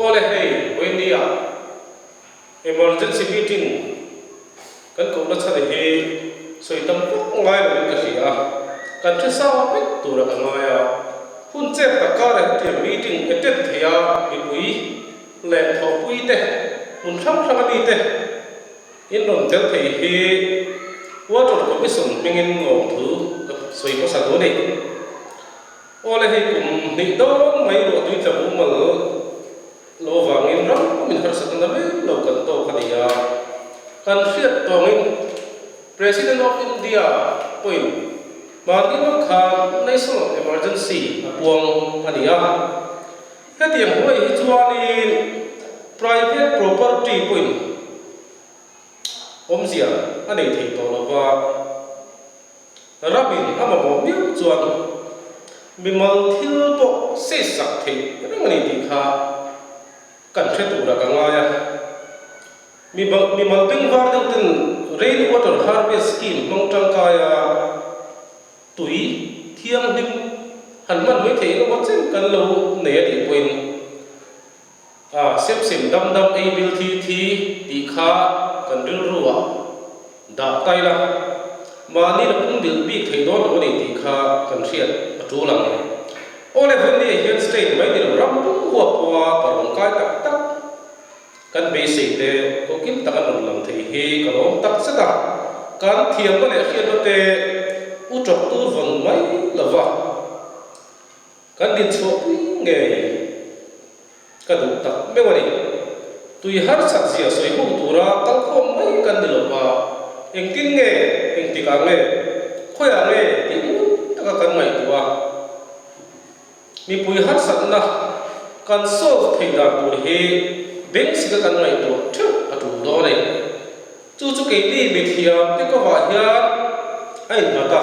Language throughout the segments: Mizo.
Awle hei Wendy-a emergency meeting kan kohna chhan hi sawi tam vak ngai lovin ka hria a, kan hre sang vek tura ka ngai a, hun chet tak karah hetiang meeting attend theia mipui leh thawhpui te, hmun hrang hrang a mi te in rawn tel thei hi Water Commission hmingin lawmthu ka sawi hmasa duh a ni. Awle hei kum hnih dawn mai ruah tui tla mumal lo avangin ram pumin harsatna na mek lo kan tawk a ni a, kan hriat tawngin President of India pawhin hmanni lawk khan National Emergency a puang a ni a. Hetiang huai hi chuanin private property pawhin awmzia a nei thei tawh lo va, ramin a mamawh miau chuan mimal thil pawh seisak theih reng a ni tih kha kan hre turah ka ngai a. Mimal bengvar deuh ten Rain Water Harvest Scheme hmang tangkaia Tui thianghlim han hman mai theih emaw chen kan lo nei a nih pawhin a sem sem dam dam ei bil thi thi tih kha kan rilru ah dah tai la, mahni la pum bilh bik thei dawn lo a ni tih kha kan hriat a tul ang. Aw le Vunni hian state mai ni lo ram pum huap pawha parung kai tak tak kan beisei te kokim tak an rawn lang thei hi ka lawm tak zet a, kan thiamna leh hriatna te u tawk tur vawn mai lo va, kan dinchhuah pui ngei ka duh tak meuh a ni. Tui harsat zia sawi ho tura kal khawm mai kan ni lo va, engtin nge, engtikah nge, khawiah nge tih ngun taka kan ngaihtuah a. Mipui harsatna kan solve theih dan tur hi bengchhika kan ngaihtuah theuh a tul dawn a ni. Chu chu keini mithiam te kawngah hian a innghat a,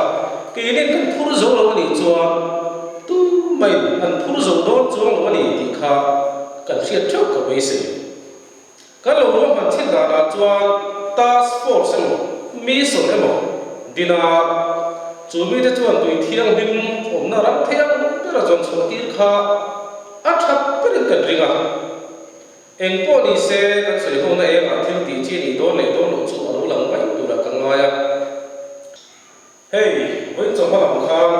keinin kan phur zo lo a nih chuan tumahin an phur zo dawn chuang lo a ni tih kha kan hriat theuh ka beisei. Kan lo ruahman thin danah chuan task force emaw, mission emaw dina chu mite chuan tui thianghlim awmna ram thei ang bera zawn chhuah tir kha a that berin kan ring a. Eng pawh ni se kan sawi hona engah thil tih chi nih dawn leh dawn loh chu a lo lang mai turah ka ngai a. Hei, vawiin chawhma lam khan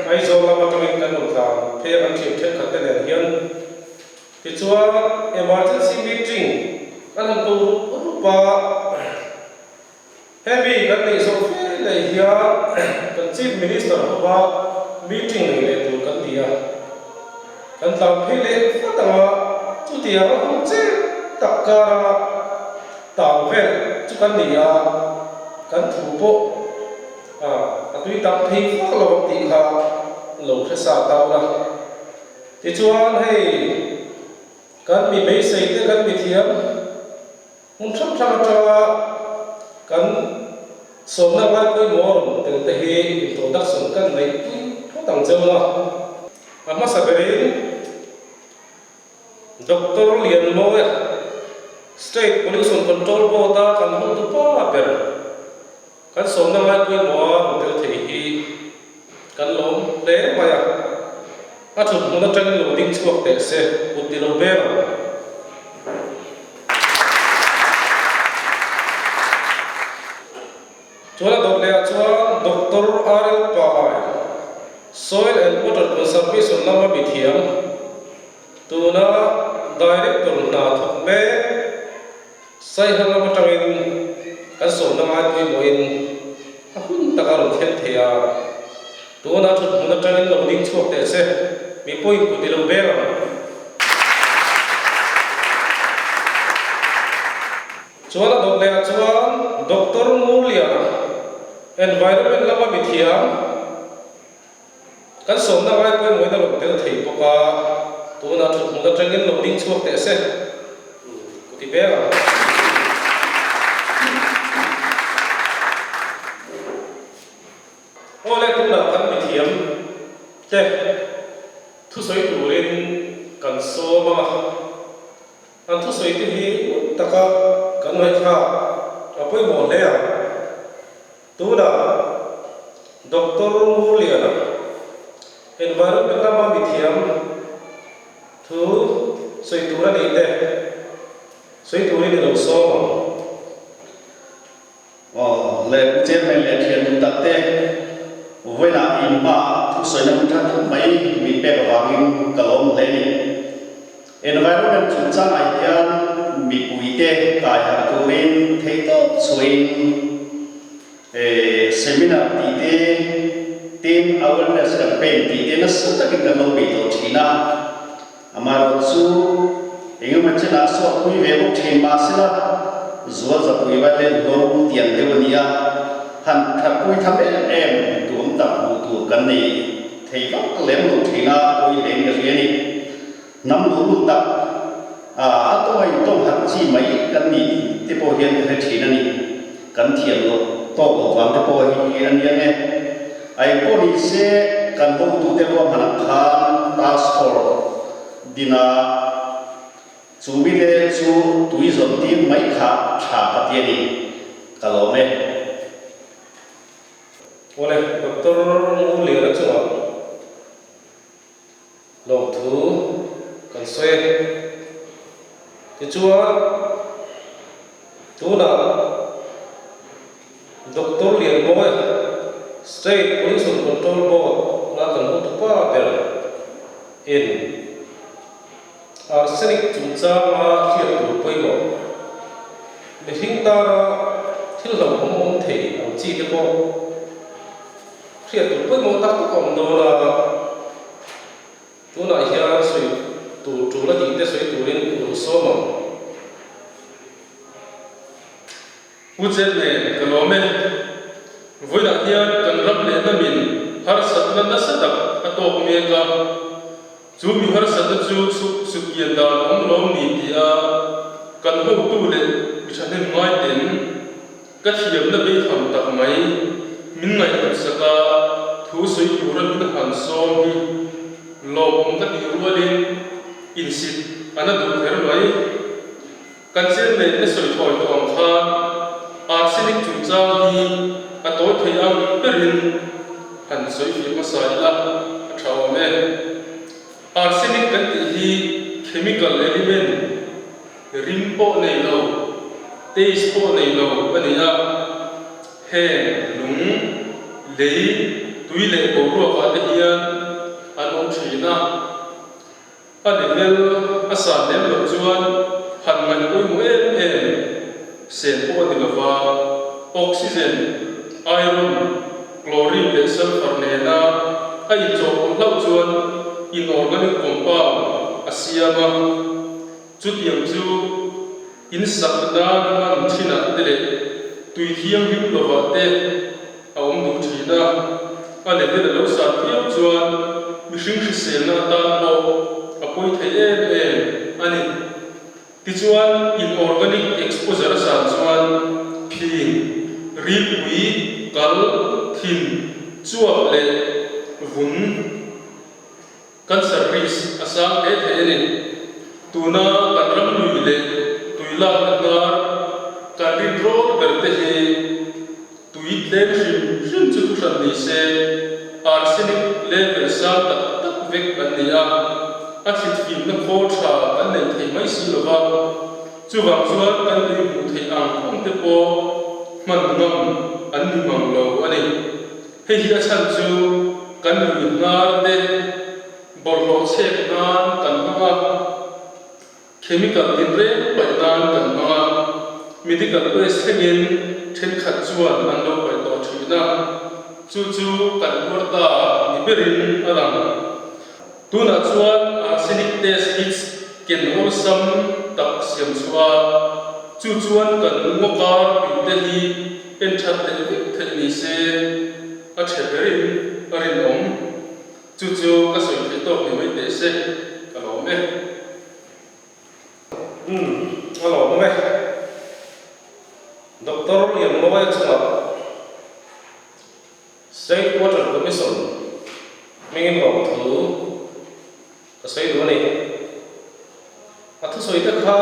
Aizawl lam atangin kan rawn tlan phei a kan thiam thenkhat te nen hian. Tichuan emergency meeting kan han ko rup rup a, hemi kan neih zawh fe leh hian kan Chief Minister hova meeting nei leh tur kan ni a, kan tlan phei leh vat ang a, chutiang a hun che tak kara Tang vel chu kan ni a, kan thu pawh a tui tam phei vak lo ang tih kha lo hre sa ta ula. Tichuan hei kan mi beisei te kan mi thiam hmun hrang hrang atanga kan sawmna ngai pawimawh a rawn tel te hi introduction kan neih pui phawt ang cheu a. A hmasa berin. Doctor Lianmawia, State Pollution Control Board-a kan hotu pa ber, kan sawmna ngai pawimawha rawn tel thei hi kan lawm hle mai a, a thut hmun atangin lo ding chhuak teh se, kut ti lo beng ang. Chuan a dawt lehah chuan Doctor RL Pai, Soil and Water Conservation lama mithiam, tuna Director hna thawk mek Saiha lam atangin kan sawmna ngai pawimawhin a hun taka rawn thleng thei a, tuna thut hmun atangin lo ding chhuak teh se, mi pawhin kut i lo beng ang. Chuan a dawt lehah chuan Doctor Ngurliana, Environment lama mithiam. Kan sawmna ngai pawimawhin a rawn tel thei bawk a, tunah thuthmun atangin lo ding chhuak teh se. Ku ti ber ang. Aw le, tunah kan mithiam te thusawi turin kan sawm a. An thusawi te hi ngun taka kan ngaihthlak a pawimawh hle ang. Tunah Doctor Ngurliana, Environment lama mithiam thu sawi tur a nih te sawi turin i lo sawm ang. Aw le, Pu Chairman leh thian duh tak te, vawiinah in hma thusawina hun tha tak mai min pek avangin ka lawm hle ni. Environment chungchangah hian mipuite kai harh turin theihtawp chhuahin seminar tih te, tin awareness campaign tih te nasa takin kan lo bei tawh thin a. Amaherawhchu, engemaw chenah saw pui ve bawk thin mahsela, zual zapui vai len hlo tiang deuh a ni a, han thatpui tham em em duhawm tak hmuh tur kan nei thei vak lem lo thin a, pawi hle in ka hria a ni. Hnam luhlul tak a a tawnga intawng harh chi mai kan ni te pawh hian ka hre thin a ni. Kan thiam loh tawk loh vang te pawh hi a nia nge. A eng pawh ni se kan hotute ruahmanah khan task force dina chu mite chu tui zawn tir mai kha tha ka ti a ni. Ka lawm e. Awle, Doctor Ngurliana chungah Lawmthu kan sawi e. Tichuan, tunah Doctor Lianmawi, State Pollution Control Board a kan hotupa ber in arsenic chungchanga hriat tur pawimawh, mihring tana thil hlauhawm awm thei ang chi te pawh Hriat tur pawimawh tak tak a awm dawn a, tunah hian sawi tur tul a tih te sawi turin i lo sawm ang. Pu Chet nen ka lawm e. Vawiinah hian kan ram leh hnamin harsatna nasa tak a tawk mek a, chu mi harsatna chu suk sukkian dan a awm lawm ni tia kan hotu leh mi thahnem ngai ten Ka thiamna beitham tak mai min ngaihhlut sak a, thu sawi tura min han sawm hi lawmawm ka tih rualin insit a na duh kher mai. Kan chen leh ka sawi thawi tawh ang khan arsenic chungchang hi a tawi thei ang berin han sawi fiah hmasa ila a tha awm e. Arsenic kan tih hi chemical element Rim pawh nei lo, taste pawh nei lo a ni a, heng lung, lei, tui leh boruakah te hian an awm thin a. A level a san lem loh chuan han ngaih pawimawh em em sen pawh a ni lova, oxygen, iron, chlorine leh sulfur nena a inchawhpawlh hlauh chuan inorganic compound a siam a. Chutiang chu in sak nan hman thinah te leh tui thianghlim lovah te a awm duh thin a, a level a lo san viau chuan mihring hriselna atan pawh a pawi thei em em a ni. Tichuan inorganic exposure a san chuan phing, rilpui, kal, thin, chuap leh vun, Cancer risk a sang hle thei a ni. Tuna kan ram lui leh tui lakna hnar kan rin rawl ber te hi tui tlem hrim hrim chu thuhran ni se, arsenic level sang tak tak vek an ni a, a thlit fimna khawl tha kan nei thei mai si lo va, chuvang chuan kan tui hmuh theih ang ang te pawh hman ngam an ni mang lo a ni. Hei hi a chhan chu kan lui hnar te bawlhhlawh chhek nan kan hmang a, chemical tinreng paih nan kan hmang a, medical waste thlengin thenkhat chuan an lo paih tawh thin a, chu chu kan tuar ta ni berin a lang. Tunah chuan arsenic test kits ken awlsam tak siam chhuah a, chu chuan kan ngaw kar tuite hi en that leh vek theih ni se a tha berin a rinawm. Chu chu ka sawi theih tawk ni mai teh se, ka lawm e. Umm, a lawm e. Doctor Lianmawia chungah State Water Commission hmingin lawmthu ka sawi duh a ni. A thusawi te kha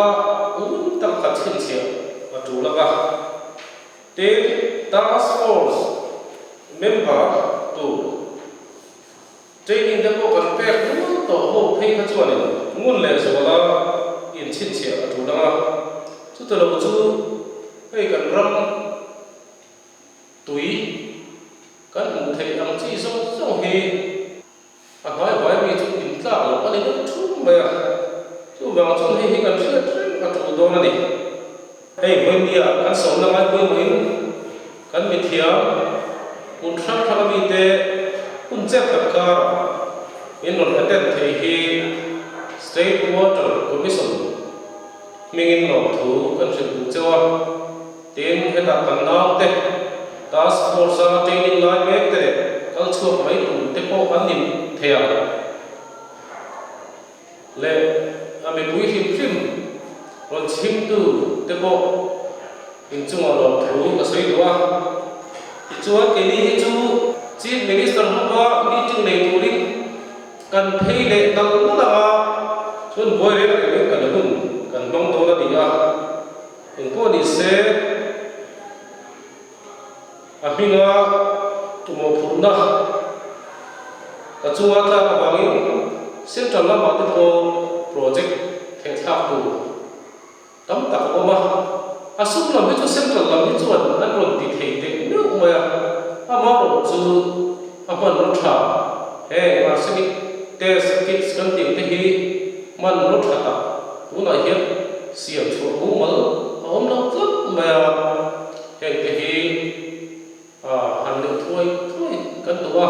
un tak khat chhinchhiah a tul ang a. Tin, Task Force member tur training te pawh kan pek nual tawh ho phei kha chuanin ngun leh zuala inchhinchhiah a tul ang a. Chuti lo chu hei kan ram Tui kan hmuh theih ang chi zawng zawng hi a hnuai vai mi chu in tlak loh a ni deuh thum mai a, chuvang chuan hei hi kan hriat reng a tul dawn a ni. Hei vawinia kan sawmna ngai pawimawhin kan mithiam hmun hrang hrang mite hun chet tak karah min rawn attend thei hi State Water Commission hmingin lawmthu kan hrilh duh cheu a. Tin, hetah kan naute, Task Force-a training lai mek te leh kal chhuak mai tur te pawh an ni thei ang. Leh a mipui hrim hrim rawn chhimtu te pawh inchungah lawmthu ka sawi duh a. Tichuan, keini hi chu Chief Minister hmanga meeting nei turin kan phei leh kal nalh ang a, chuan buai reng rengin kan hun kan hmang dawn a ni a. Engpawh ni se, a hminga tumawhphurhna ka chunga tlak avangin Central lamah te pawh project thehthlak tur tam tak a awm a. A sum lam hi chu Central lam hi chuan an rawn ti thei teh meuh mai a, amaherawh chu a hmanraw tha heng arsenic test kits kan tih te hi hmanraw tha tak Tunah hian siam chhuah mumal a awm lo tlat mai a, hengte hi han neuh thuai thuai kan duh a,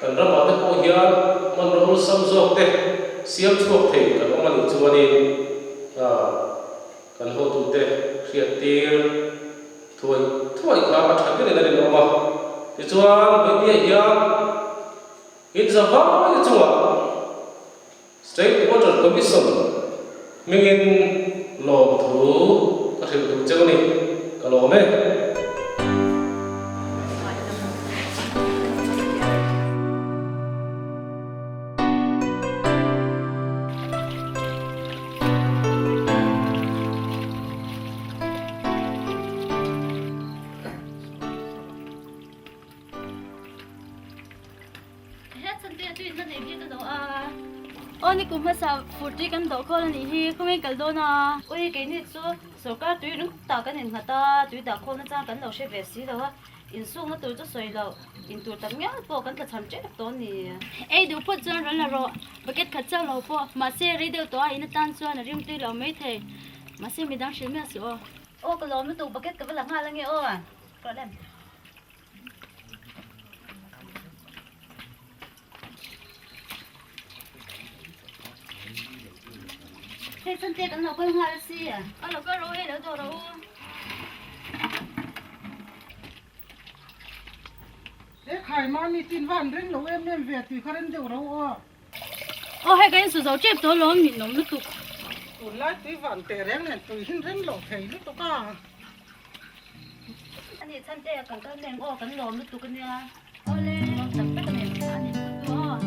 kan ramah te pawh hian hmanraw awlsam zawk te siam chhuak thei kan awm a nih chuanin kan hotute hriattir thuai thuai kha a tha berin a rinawm a. Tichuan, Vawinia hian inzavai chungah State Water Commission hmingin lawmthu ka hrilh duh cheu a ni, ka lawm e. Aw ni kum hmasa fur tui kan dawh khawl a nih hi khawngin kal dawn a. Ui keini chu sorkar tui ring tak kan innghat a, tui dah khawlna chang kan lo hre ve si lo a, insukna tur chu sawi loh, in tur tak ngial pawh kan tla cham tep tawh a ni. Ei duh phawt chuan rawn la rawh, bucket khat chauh lo pawh, mahse rei deuh tawh a in atan chuan a rim tui lo maithei, mahse midang hrilh miah suh aw. Aw ka lawm lutuk bucket ka va la nghal ange aw, rawh lem. Hei Sante kan lo kal nghal a si. A lo kal rawh u hei lo dawh rawh u. He khai mami tin van reng lo em em ve tui kha rem deuh ro aw. Aw hei ka insu zo tep tawh alawm ninawm lutuk. Tunlai tui van teh reng nen tui hin reng lo thei lutuk a. A nih chhan te kan kal meng aw kan lawm lutuk a nia. Awle. Lawm tak tak a ni. A nih pawh chu aw.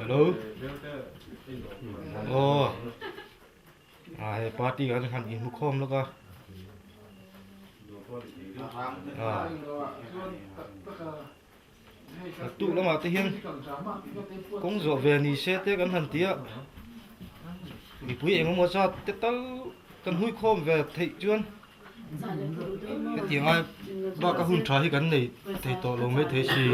Hello. Aw. A he party kan han inhmu khawm lawk a a tuk lamah te hian kawng zawh ve ni se te kan han ti a mipui eng emaw zat te tal kan hui khawm ve theih chuan Hetiang ai bak a hun tha hi kan nei thei tawh lo mai thei si.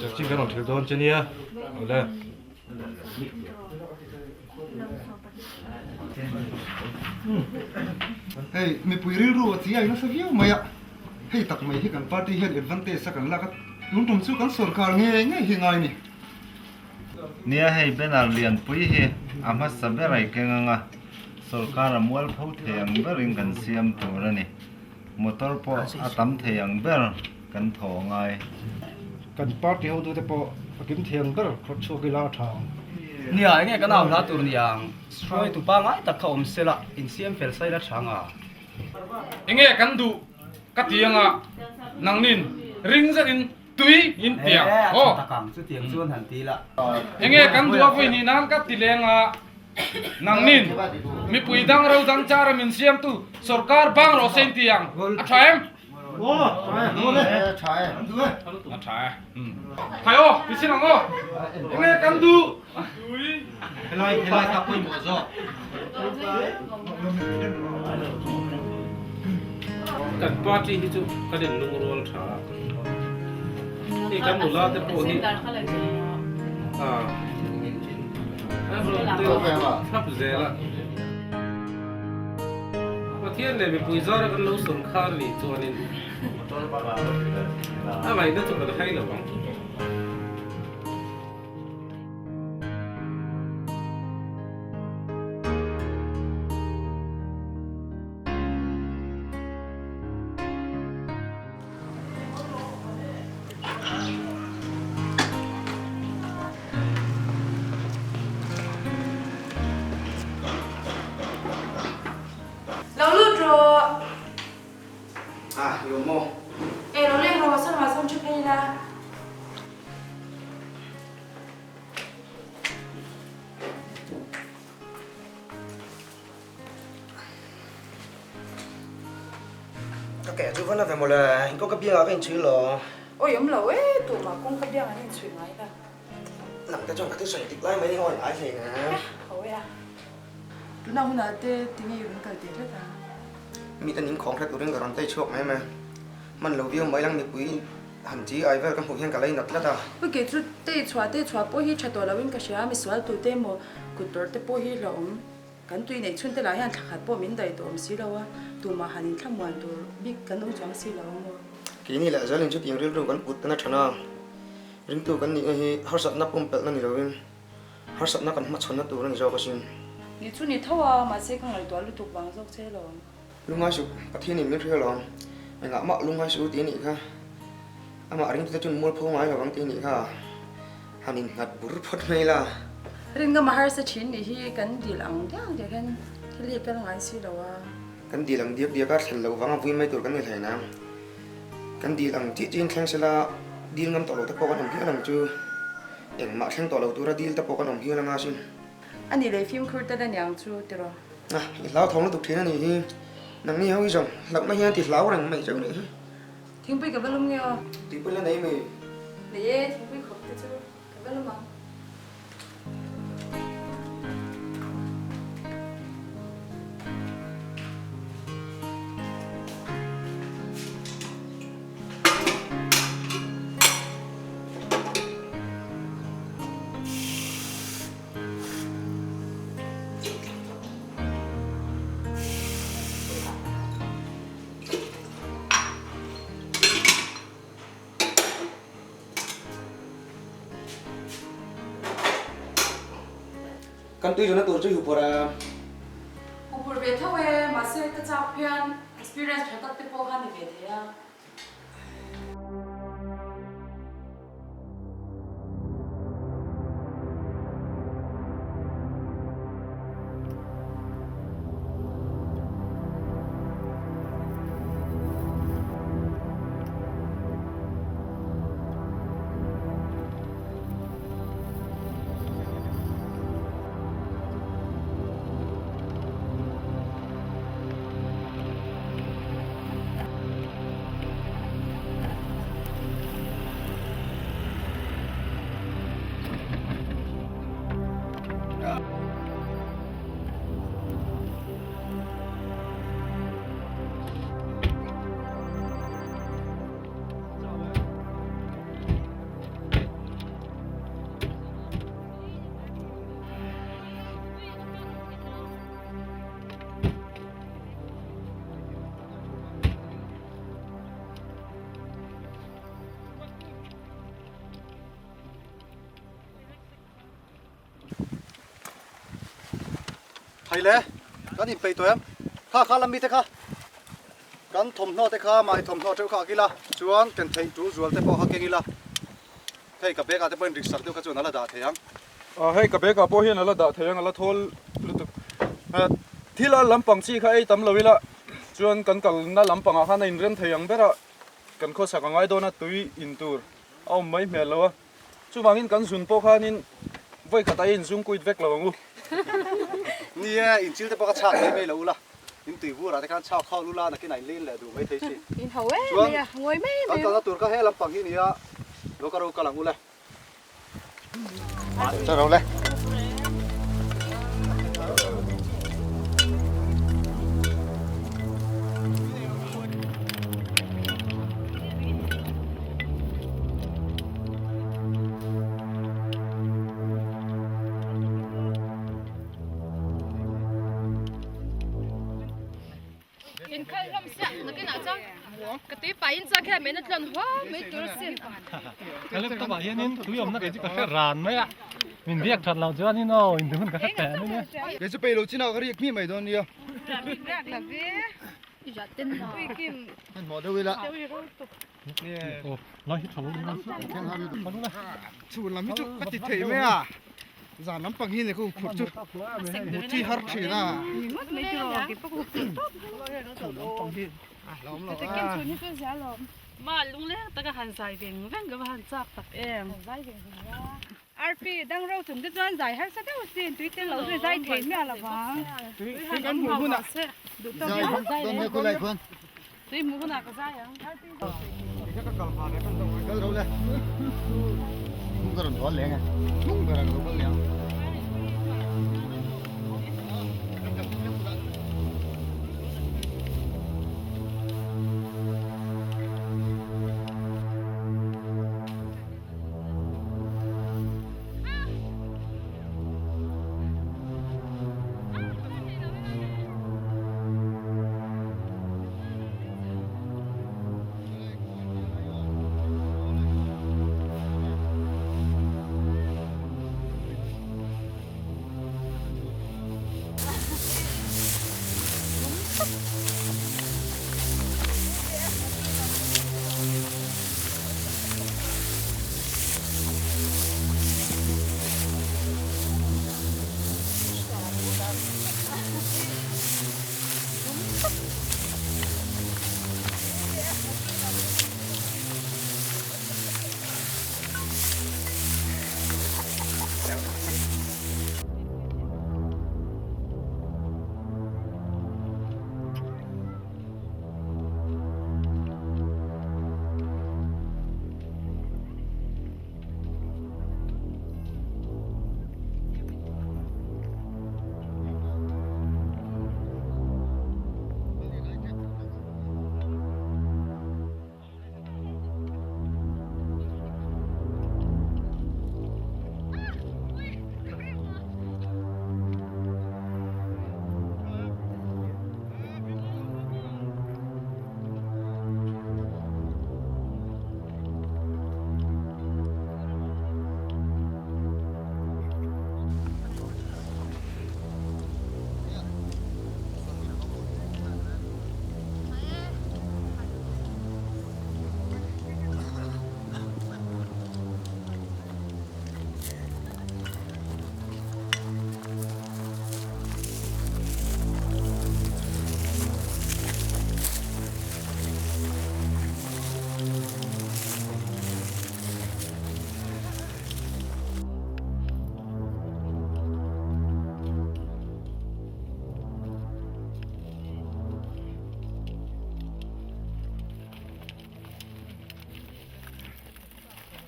Chanchin kan rawn thil dawn che nia. Awle. Hei mipui rilru a chi a inasa viau mai a. Hei tak mai hi kan party hian advantage a kan lak a, tun tum chu kan sorkar ngei ngei hi ngai ni. Nia hei banner lianpui hi a hmasa ber a i keng ang a, sorkar a mualpho thei ang berin kan siam tur a ni. Motor pawh a tam thei ang ber kan thaw ngai. Kan party hotute pawh a kim thei ang ber khawrh chhuak ila a tha ang. Nia enge kan au hla tur niang, hruaitu pangngai tak kha awm sela, insiam fel saila tha nga. Enge kan duh ka ti anga nangnin ring zetin tui in ti ang aw. Enge kan duh a vawi hnih nan ka ti leng a nangnin mipui dang ro dang chara min siamtu sorkar bang rawh se in ti ang a tha em? A tha e. Khai aw ti sin ang aw. Enge kan duh tui. Helai helai kha pawimawh zawk. Kan party hi chu kan in lungrual tha a. Hei kan nula te pawh hi a rawn tel thlap zel a. Pathian leh mipui zara kan lo sawrkhar nih chuanin a ngaihna chu kan hai lo ang. Lo lut rawh. Ah, i awm maw? E, lo leng rawh, sawn mah sawn thu phei la. Ka keh chu va na ve mawle, in kawngka biangah ka inchhui lo. Awi awm lo e, tumah kawngka biang an inchhui ngai la. Nang te chuan ka thusawi dik lai mai hi awi ngai hle na. Ho e a. Tuna hunah te tinge i rawn kal teh tlat a? Mi te ning khawng hre turin ka rawn tei chhuak mai mai. Hman lo viau mai lang mipui han chi ai vel ka hmuh hian ka lei nat tlat a. Ui kei chu tei chhuah tei chhuah pawh hi tha tawh lo in ka hria, misual tu te emaw kut tawrh te pawh hi hlauhawm. Kan tui neih chhun te lah hian thla khat pawh min daih tawh awm si lo a, tumah han inthlamuan tur bik kan awm chuang si lo ang maw? Keini leh zelin chutiang rilru kan put tana than a, ringtu kan nihna hi harsatna pumpelhna ni lovin harsatna kan hmachhawnna tur a ni zawk asin. Ni chu ni tho a, mahse ka ngaihtuah lutuk vang zawk che lo. Lungngai suh, Pathianin min hria lo ang. Engah mah lungngai suh u tih a nih kha. Amah ringtute chuan mualpho ngai lo ang tih a nih kha. Han innghat bur phawt mai la. Rinngam a harsa thin nih hi kan dil ang diak diak hian thil hi kal ngai si lo a. Kan dil ang diak diak a thlen loh vanga vui mai tur kan ni hlei nang. Kan dil ang tih chiin thleng sela dil ngam tawh lo te pawh kan awm hial ang chu. Engmah thleng tawh lo tura dil te pawh kan awm hial anga sin. A nih leh fimkhur tel a niang chu tiraw. A, i hlauthawng lutuk thin a nih hi. Nangni ho hi zawng hlauhna hian ti hlau reng mai chauh nih hi. Thingpui ka va lum nge aw? Tuipui la nei mi? Nei e, thingpui khawp te chu ka va lum ang. Kan tui zawhna tur chu i huphurh a. Huphurh ve tho e, mahse ka chak phian experience tha tak te pawh kha ni ve thei a. Thei le, kan inpeih tawh em? Kha kha lam mite kha kan thawmhnaw te kha mahni thawmhnaw teuh kha ak ila chuan ken theih tul zual te pawh kha keng ila hei ka bag ah te pawhin riksak deuh kha chuan a la dah thei ang. Ah hei ka bag ah pawh hian a la dah thei ang a la thawl lutuk. Thil a lampang chi kha ei tam lo ila chuan kan kalna lampang ah khan a inrem thei ang ber a kan khawsak a ngai dawn a tui in tur a awm mai hmel lo a. Chuvangin kan zun pawh khanin vawi khat a in zung kuit vek lo ang u. Ni e, in chil te pawh ka chhak mai mai lo ula, in tui vur ah te khan chhak khawl ula nakin ah in lein leh duh mai thei si. In ho em Chuan mai a, ngawi mai kan mai. kalna tur kha he lampang hi nia, lo ka ro kal ang ule. Cha ro le. In kal hlawm siah nakinah chuan ka tui pah in chuan khian mena tlawn huam mai tur asin. Ka laptop ah hianin tui awmna kei chu ka hre ran mai a, min biak that loh chuanin aw in duhun ka hre teh mai nia. Kei chu peih loh chinah ka riak hmiah mai dawn nia. Riak lo ve. Hmanhmawh deuh ila. Chhun lam hi chu ka ti thei mai a, zan lampang hi ni khu phurh chu hmu chi har thin a. Chhun lampang hi a hlauhawm lo a. Ma lungleng taka han zai veng veng ka va han chak tak em. Arpi dang ro chung te chuan zai harsa deuh sin tui tel lo chu zai thei miah lo vang. Tui kan hmuh hunah zai dawn he khulai khuan. Tui hmuh hunah ka zai ang. Kal ro le. Hnung ka rawn dawn leng e. Hnung ber ang lo kal leng.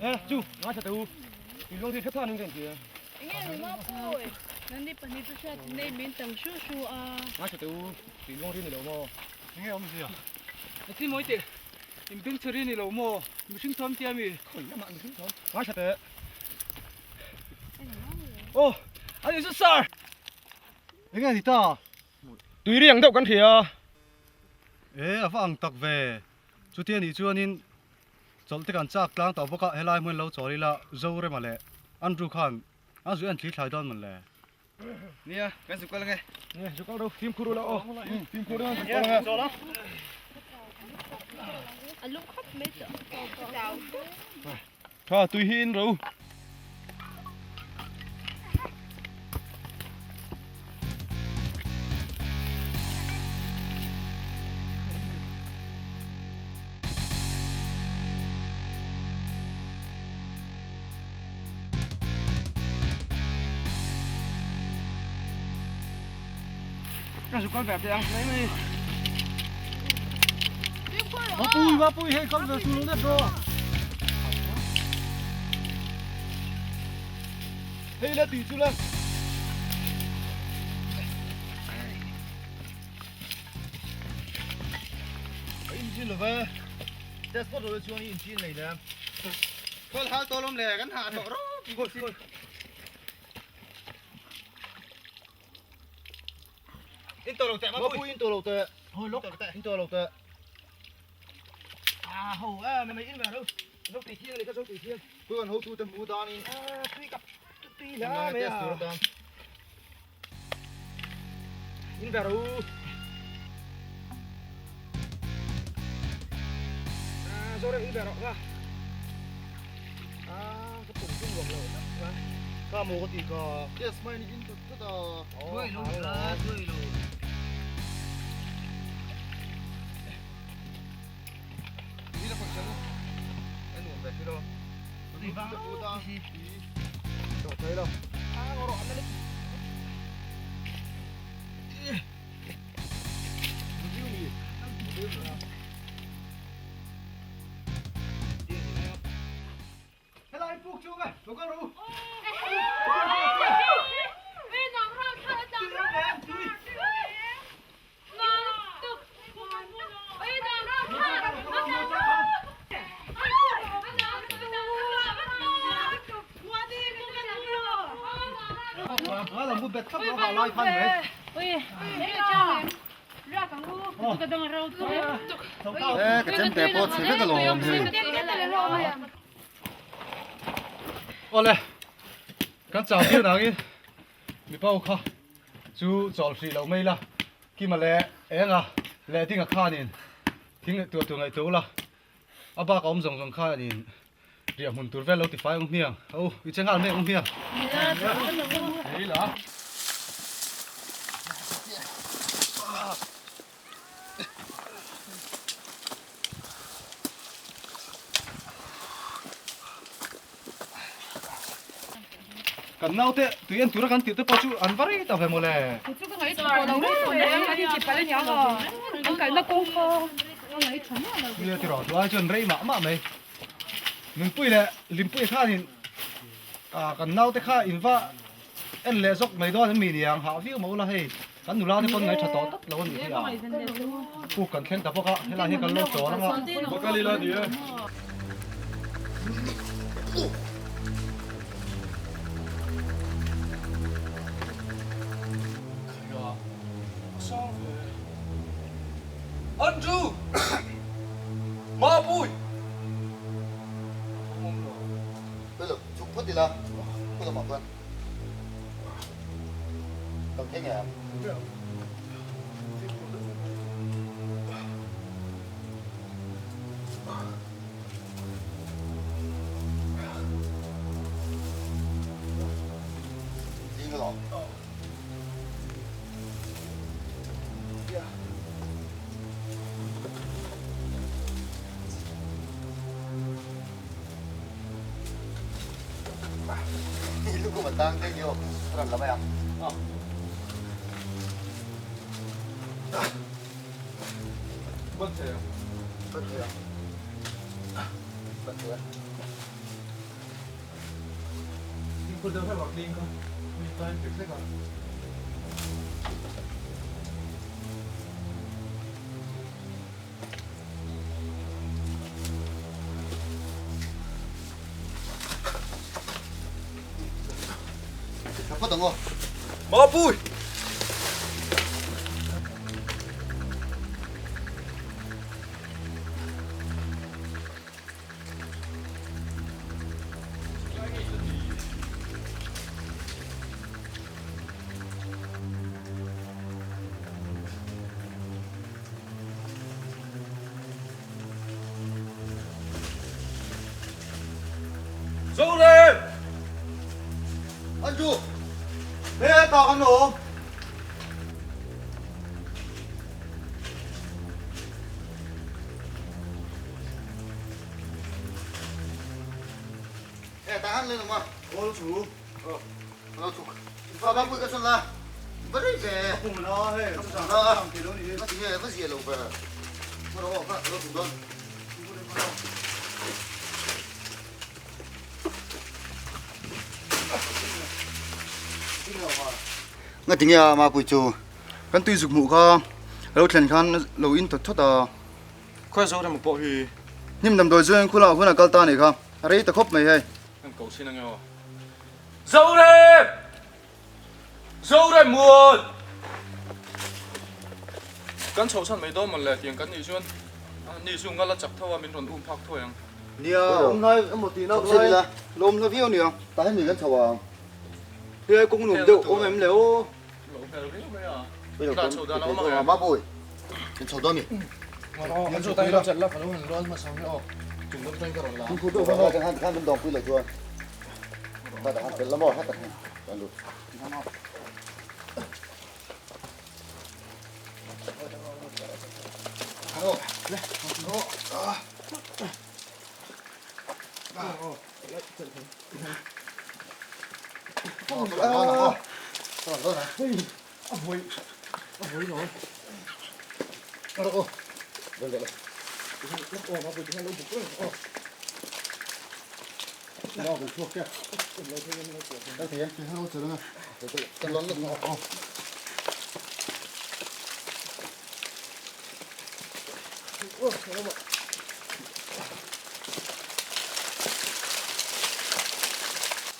E chu nga cha tu i long thi tha ning chen kia Enge ni ma pui nani pani chu hriat nei min tang shu shu a nga cha tu i long ri ni lo mo enge awm zia a chi moi te in beng chhari ni lo mo mihring thawm tia mi khoi lama mihring thawm nga cha te oh ani chu sir enge ni ta tui riang deuh kan hria e a va ang tak ve chutia nih chuanin Chawlh te kan chak tlang tawh bawk a, helai hmun lo chawl ila Zorema leh Andrew khan A zui an thli thlai dawn mawn le. Nia, kan zuk kal ange. Nia, zuk kal ro, fimkhur ula aw. Fimkhur ula, zuk kal ange. Chawl a. A lum khawp mai chu. Tha, tui hi in ro. Ka zuk kal ve teh ang mai mai. Mapui mapui hei kal ve sul net ro. Hei la tui chu la. Ka in zin love. Test phawt rawh chuan i in chin nei le. Khawl hal tawh lawm le kan hah tawh rawp. In tawh lo teh mapui. Mapui in tawh lo teh. Hoi lawk in tawh lo teh. A ho a me mai in ve ro. Zo tui thiang ni ka zo tui thiang. Pui kan hotu te hmu dan in. A tui kap tui la me a. In ve ro. A zo re in ve ro va. A ka pum tum nuam lo tak va. Ka maw ka ti ka. Yes mai ni in tut tut a. Thuai lo la thuai lo. Ni la function. En nuam ve si lo. Tui va. Cho thei lo. A ngawh rawh an la Helai puk chu nge, lo kal rawh u. Ka chemte pawh chhe vek alawm hei. Awle, kan chau viau nangin mipa ho kha chu chawl hrih loh mai la, Kima leh Enga leh Dinga khanin thing leh tur tur ngaihtuah ula, a bak a awm zawng zawng khanin riah hmun tur vel lo tifai ang hmiang, ho i che nghal mek ang hmiang. Hei la. Kan naute tui en tura kan tih te pawh chu an va rei ta ve mawle. Chu ka ngaih tha lo reng reng an inti palh ania maw an kalna kawng kha ka ngaih tha miah lo. Nia tiraw chu ai chuan rei mah mah mai. Nunpui leh Limpuia khanin kan naute kha in va En leh zawk mai dawn an mi niang hah viau maw la hei kan nula te pawn ngaih tha tawh tak lo a nih hi a puk kan thleng ta bawk a helai hi kan lo chawl ang a. Bakalila ni e. Andrew! Mapui! Hello, chhuk phawt ila, khaw lamah khan kal thei ngei ang. Ding alawm. Lukhum a tang daih aw, a rawn la mai ang. Ban thei ang. Ban thei ang. Ban thei ang. Fimkhur deuh hlek a clean kha. Mi time hlek hlek a. Tha phawt ang aw. Mapui! Hetah kan awm. E tah han len awm a. Aw lo chhu. Aw lo chhuk. Fa ba pui ka sawn la. Va rei ve. Ka pum na hei. Ka pum na a. Va ti nge va zia lo ve. Va rawh aw ka lo chhuk dawn. Nga tinge a mapui chu kan tui zuk hmuh kha a lo thlen khan lo in thawt thawt a. Khawi zo rem pawh hi. Hnim damdawi chu engkhul ah hun a kal ta anih kha a rei ta khawp mai hei. Kan ko chin ange aw. Zorem! Zorem muan! Kan chhoh chhan mai dawn mawn le tiang kan nih chuan ni chu ngal a chak tho a min rawn um phak thuai ang. Nia, awm hnai emaw tih nak lai lawm hla viau nia. Tah hian mi kan chho ang. Hei kawng nuam deuh awm em le aw. Lo hmel viau mai a. Tla chho dan a awm ang em? Mapui, kan chho dawn ni. An chho pui la. Khan khan kan dawng pui lo chuan. Kha han fel la maw heta khan kan lut.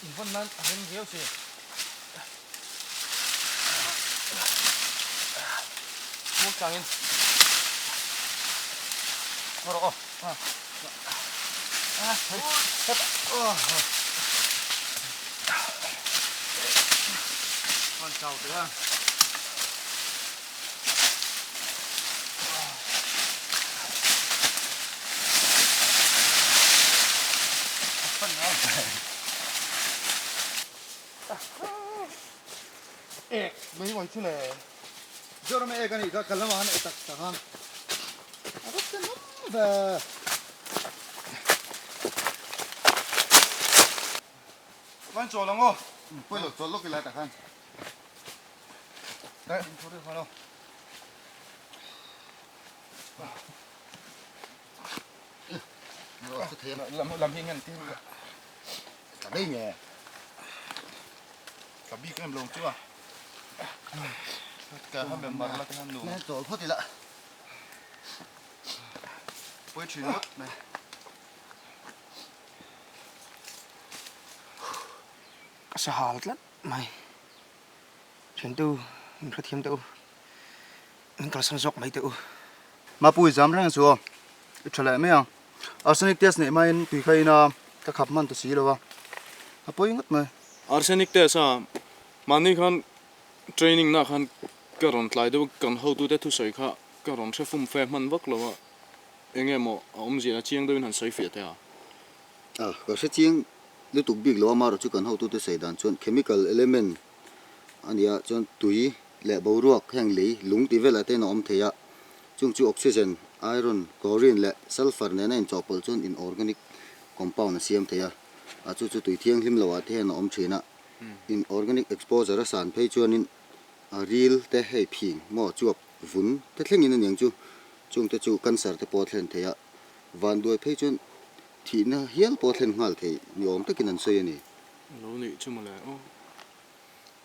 Invawn nan a rem viau che. Muang changin ngaw rawh aw. Con chào thế à? Ek mai mai chu le Mizoram ek anih kha ka lamah khan ek tak tak a a va che ngam ve. Van chawl ang aw. Pawi lo chawl lawk ila tak khan. Dai in thur khan aw. Lam lam hi ngan ti. Ka dei nge. Ka bik em lo chu a. Ka ha mem mar la ka han nu. Nge chawl phawt ila. Pawi thin ngawt mai. Ka sahal tlat mai. Thiantu, min hrethiam teh u. Min kalsan zawk mai teh u. Mapui zam reng chu aw. I tha leh mai ang. Arsenic test neih hmain tui kha ina ka khap hman ta si lo a. A pawi ngawt mai. Arsenic test a mahni khan training na khan ka rawn tlai deuh a, kan hotute thusawi kha ka rawn hre fum fe hman vak lo a. Enge maw a awmzia a chiang deuhin han sawi fiah teh a. A, ka hre chiang lutuk bik lo a, amaherawh chu kan hotute sawi dan chuan chemical element a nia chuan tui leh boruak heng lei lung tih velah te in a awm thei a, chung chu oxygen, iron, chlorine leh sulphur nena inchawhpawlh chuan inorganic compound a siam thei a, a chu chu tui thianghlim loh ah te hian a awm thin a, inorganic exposure a san phei chuanin a ril te hei phing maw chuap vun te thlengin a niang chu, chungte chu cancer te pawh a thlen thei a, vanduai phei chuan thihna hial pawh a thlen nghal thei ni awm takin an sawi a ni. Lo nih chu mawle aw.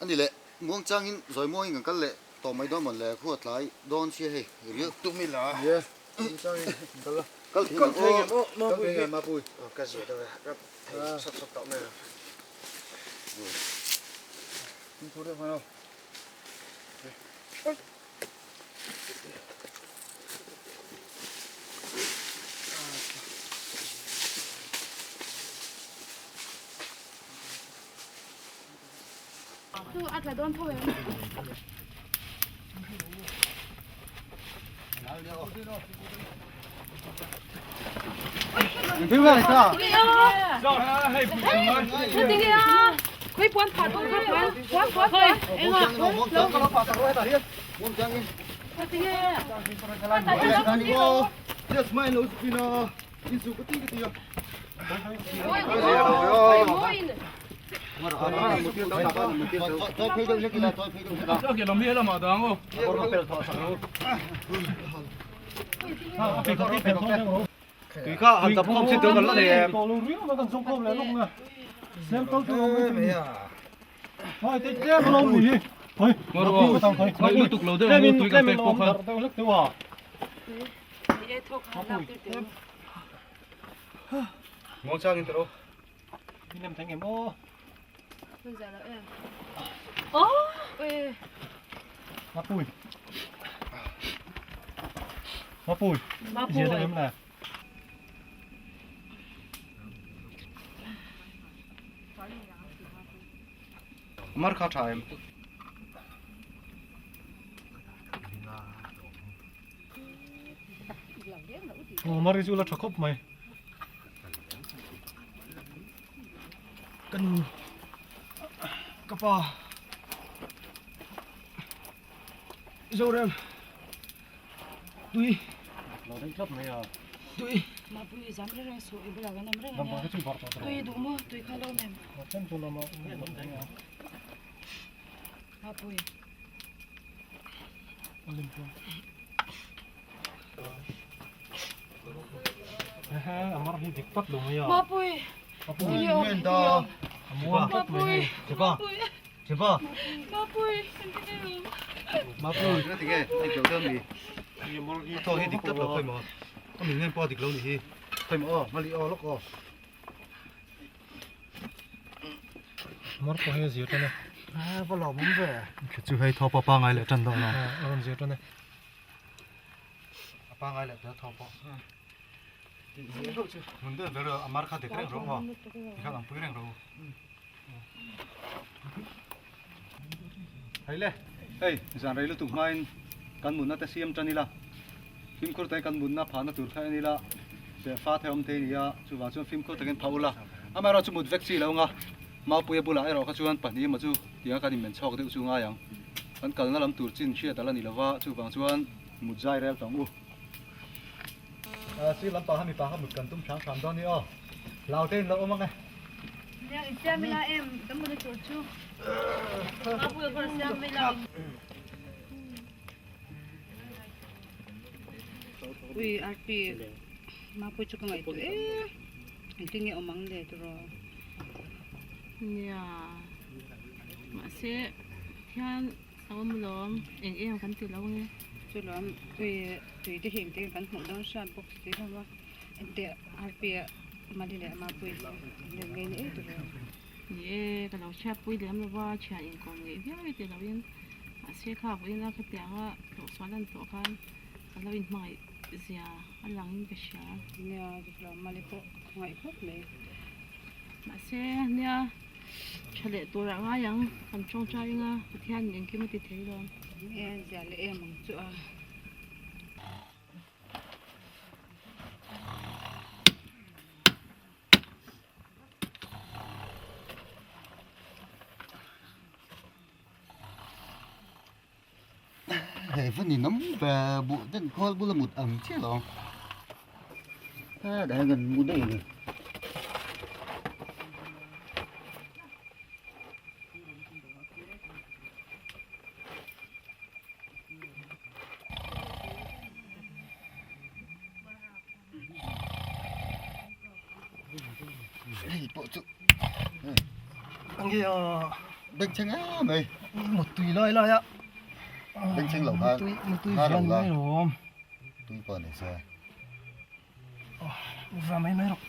A ni le, muangchangin zawi muangin kan kal leh tawh mai dawn mawn le, khua tlai dawn sia hei rial tum ila. Nia, muangchangin kan kal a. Kal thei ngem aw, kal thei ngem mapui. Ka zia deuh e, ka thei sawt sawt tawh mai a. Min phur deuh hman aw. Chu a tla dawn tho em? Khawi puan phah dawn kha puan puan puan puan enga Tui kha han dap khawm sin teu kan la nei em. Mar kha tha em. Aw mar hi chu la tha khawp mai. Ka nu ka pa Zorem tui tui Mapui zam reng reng suh i bulah kan awm reng ania tui duh maw tui kha lo nem Mapui Mapui Mapui Mapui Mapui ka tinge a dik lo deuh ami a thaw hi dik tlat lo khawi maw a min ngen pawh a dik lo ni hi khawi maw aw mali aw lawk aw Mar pawh hi a zir tan e a va lawm awm ve chu hei thaw pawh pangai leh tan dawn a a rawn zir tan e a pangai leh ta thaw pawh mun deuh ber a mar kha dik reng rawh aw tikhan ang pui reng rawh u Hei le, hei zan rei lutuk hmain kan mutna te siam tan ila, fimkhur takin kan mutna phahna tur kha en ila, sehfa the awm thei nia, chuvang chuan fimkhur takin phah ula, amaherawh chu mut vek chi lo anga, Maupuia bulah erawh kha chuan pahnih emaw chu tianga kan inmen chhawk deuh chu ngai ang, kan kalna lam tur chin hriat ala ni lova, chuvang chuan mut zai rel tawng u. Sir lampang kha mipa kha mut kan tum hram hram dawn ni aw, hlau te in lo awm ang e. Nia in siam ila em kan mut na tur chu Mapui kawr siam ila. Ui Arpi Mapui chu ka ngaihtuah e engtin nge awm ang le tiraw. Nia mahse thian a awm lawm eng em kan ti lo nge. Chu lawm ui tui te hi engtin kan hmuh dawn hriat bawk si lo a. Engteh Arpi Mali leh Mapui lem ngei ni ei tur em? Ni e, ka lo chhiatpui lem lo va, thian inkawm ngeih viau e ti loin mahse kha vawiin a khatianga tlawhsual an tawh khan ka lo inhmangaih zia a langin ka hria. Nia, dik lo Mali pawh ka ngaih khawp mai. Mahse nia, tha leh turah ngai ang, kan tawngtai anga Pathianin engkim a ti thei lo. Ni e, zia leh em ang chu a. Hei va ni nam ve buh den khawl bula mut ang chiah lo dah hian kan mu daih a ni. Hei pawh chu Ange a bengchheng em mai mutui lai lai a bengchheng lo khan mutui vian mai lawm tui pawh ni se va mai mai rawh.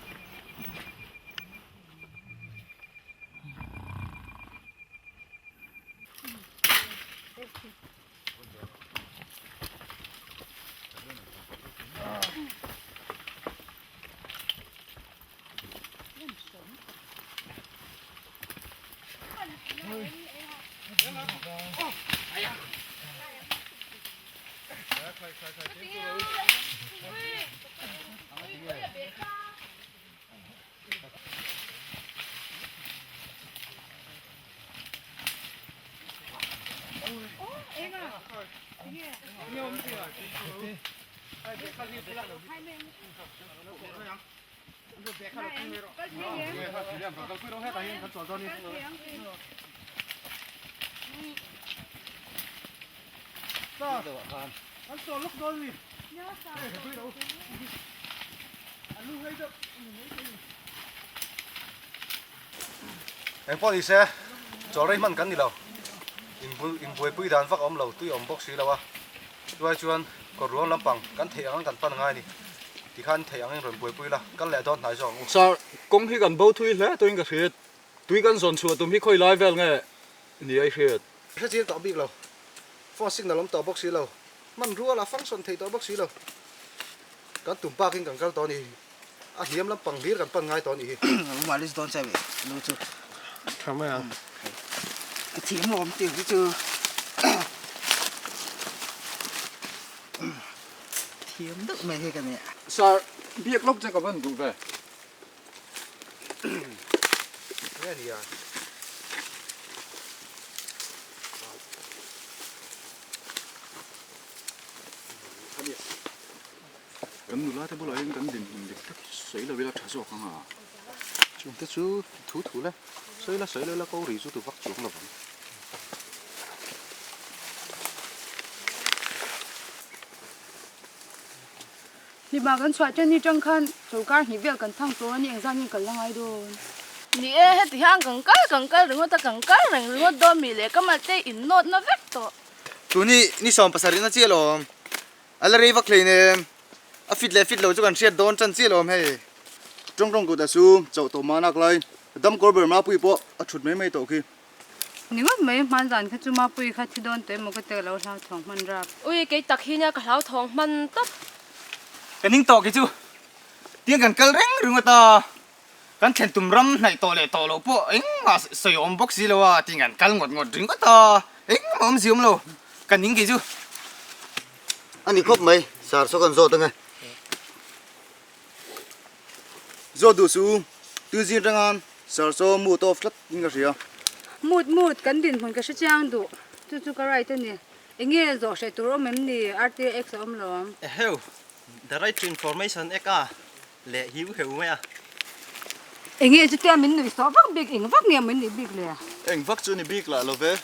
Engpawh ni se, chawl rei hman kan ni lo. Inbuaipui dan vak a awm lo, tui a awm bawk si lo a. Chuai chuan kawr ruang lampang kan theih ang ang kan pan ngai a ni. Tikhan theih angin rawn buaipui la, kal leh dawn hnai zawk ang u. Sir, kawng hi kan bo thui hle tuin ka hriat. Tui kan zawn chhuah tum hi khawi lai vel nge ni a i hriat? Hre chiang tawh bik lo. Phone signal awm tawh bawk si lo. Hmanrua la function thei tawh bawk si lo. Kan tum pakin kan kal tawh a ni. A hniam lampang hlir kan pan ngai tawh a nih hi. Rumal is dawn che ve lu chu. Tha mai ang. Ka thiam lo awm tir hi chu. Thiam deuh mai hi ka nia. Sir, biak lawk che ka van duh ve. Nge nia. Kan nula te bulah hian kan dinhmun dik tak hi sawi lo ila tha zawk ang a. Chungte chu thu thu le, sawi la sawi lo ila ko ri chu tu vak chuang lo vang. Hlima kan chhuah ṭan ni ṭang khan sorkar hnih vel kan thang tawh a ni engzat nge kal la ngai dawn. Ni e, heti hian kan kal kan kal ringawt a, kan kal reng ringawt dawn mi leh ka mal te innawtna vek tawh. Tuni ni 70 na chiah lawm. A la rei vak hlei nen a fit leh fit lo chu kan hriat dawn tan chiah lo awm hei. Tawng tawng kut a su chauh tawh mahnak lai dam kawr ber Mapuii pawh a thut mai mai tawh khi. Ni ngawt mai, hman zan kha chu Mapuii kha thi dawn tawh emaw ka ti ka lo hlauthawng hman rap. Ui, kei tak hi nia ka hlauthawng hman tawp. Ka ning tawh khi chu tiang kan kal reng ringawt a, kan thlen tum ram hnaih tawh leh tawh loh pawh engmah sawi awm bawk si lo a, tiang kan kal ngawt ngawt ringawt a, engmah awm si awm lo, ka ning kei chu. A ni khawp mai, sar saw kan zawt ange. Zawt duh su, tui zing atanga sar saw mood off tlat in ka hria. Mood mood, kan dinhmun ka hre chiang duh, chu chu ka right a ni. Enge zawh hreh tur awm em ni, RTX a awm lo ang. Eheu, the right to information act a leh hiu heu mai a. Enge chutia min nuih sawh vak bik, eng vak nge min nuih bik le? Eng vak chu ni bik lah lo ve,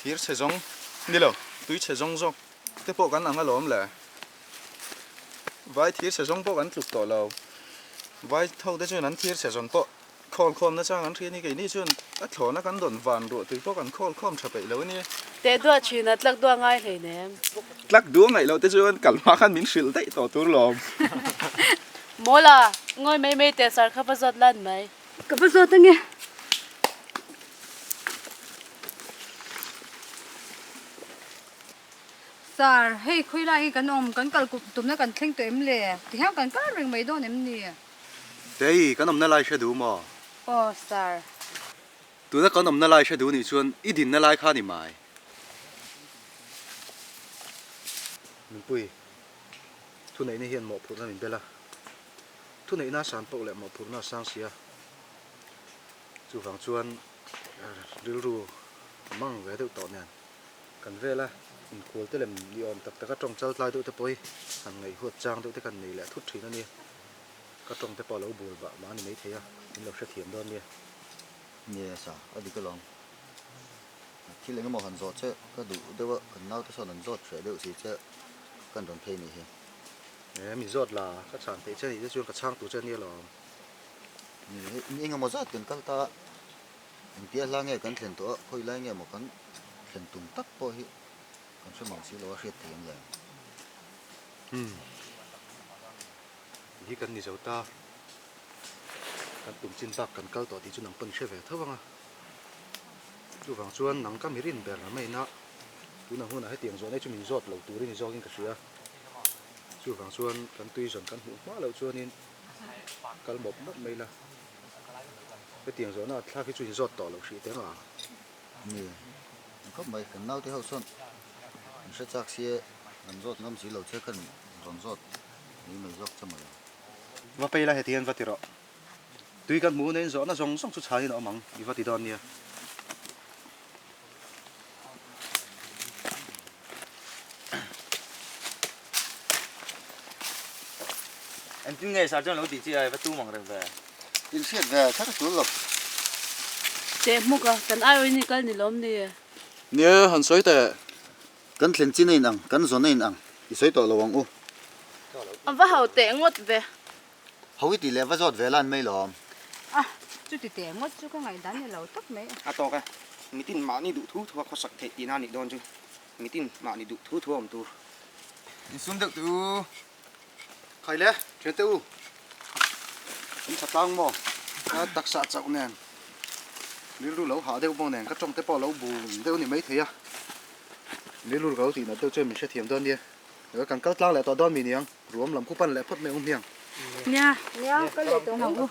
thir chhe zawng ni lo, tui chhe zawng zawk te pawh kan ang alawm le. Vai thir chhe zawng pawh kan tluk tawh lo, vai tho te chuan an thir chhe zawn pawh khawl khawm na chang an hria ni, keini chuan a thlawna kan dawn van ruah tui pawh kan khawl khawm tha peih lo a nia. Teh duah thin a, tlak duah ngai hlei nem. Tlak duah ngaih loh te chuan kal hma khan min hrilh daih tawh tur lawm. Mawla, ngawi mai mai teh sar kha va zawt lan mai. Ka va zawt ange. Sir, hei khawi lai hi kan awm, kan kal tumna kan thleng tawh em le? Tihian kan kal reng mai dawn em ni? Tei, kan awmna lai hre duh maw? Aw, Sir. Tuna kan awmna lai hre duh nih chuan i dinna lai kha ni mai. Nunpui, thuneihna hian mawhphurhna min bel a. Thuneihna a san poh leh mawhphurhna a sang si a. Chuvang chuan rilru a mang ve deuh tawh nen kan vela inkual te lem ni awm tak taka tawng chal tlai deuh te pawh hi han ngaihhuat chang deuh te kan nei leh thut thin a nia. Ka tawng te pawh a lo bul bah mah a ni maithei a, min lo hrethiam dawn nia. Nia sa, a dik alawm. Thil eng emaw han zawh che ka duh deuh a, kan naute sawn an zawt hreh deuh si che kan rawn phei nih hi. E, min zawt la, ka chhan theih che nih te chuan ka chhang tur che ania lawm. Ni, hei in eng emaw zat kan kal ta a, engtia hla nge kan thlen tawh a, khawi lai nge maw kan thlen tum tak pawh hi kan hre mang si lo a hriat thei ang le. Umm. Hi kan ni zo ta, kan tum chin bak kan kal tawh tih chu nang pawn i hre ve tho ang a. Chuvang chuan nang ka mi rin ber mai na tunah hunah hetiang zawhna hi chu min zawt lo turin i zawkin ka hria. Chuvang chuan kan tui zawn kan hmuh hma loh chuanin kal mawp mawp mai la. Hetiang zawhna a thlak hi chu in zawt tawh loh hrih teh ang a. Ni, khawp mai kan naute ho sawn an hre chak sia an zawt ngam si lo che khan rawn zawt. Ni mai zawk che mawle. Va pei la heti hian va ti rawh. Tui kan hmuh neiin zawhna zawng zawng chu chhanin a awm ang i va ti dawn nia. Engtin nge sir chuan lo tih chi a, i va tum ang reng ve. In hriat ve kher tul lo. Teh hmuk a, kan aiawin i kal ni lawm ni? Nia, han sawi teh. Kan thlen chin a in ang, kan zawn a in ang, i sawi tawh lo ang u. A va hau teh ngawt ve. Ho i tih leh va zawt ve lan mai lawm. A, chuti teh ngawt chu ka ngaihdan ni lo tawp mai. A tawk e, mitin mahni duh thu thua khawsak theih tihna a nih dawn chu, mitin mahni duh thu thua awm tur. Insum deuh teh u. Khai le, thian teh u. Kan tha tlang maw? Ka taksa chauh nen, rilru lo hah deuh bawk nen, ka tawng te pawh lo bum deuh a ni maithei a. Rilru ka lo tih nat deuh chuan min hrethiam dawn nia. Kan kal tlang leh tawh dawn mi niang, ruam lam khu pan leh phawt mai ang hmiang. Nia, nia, kal leh tawh ang u.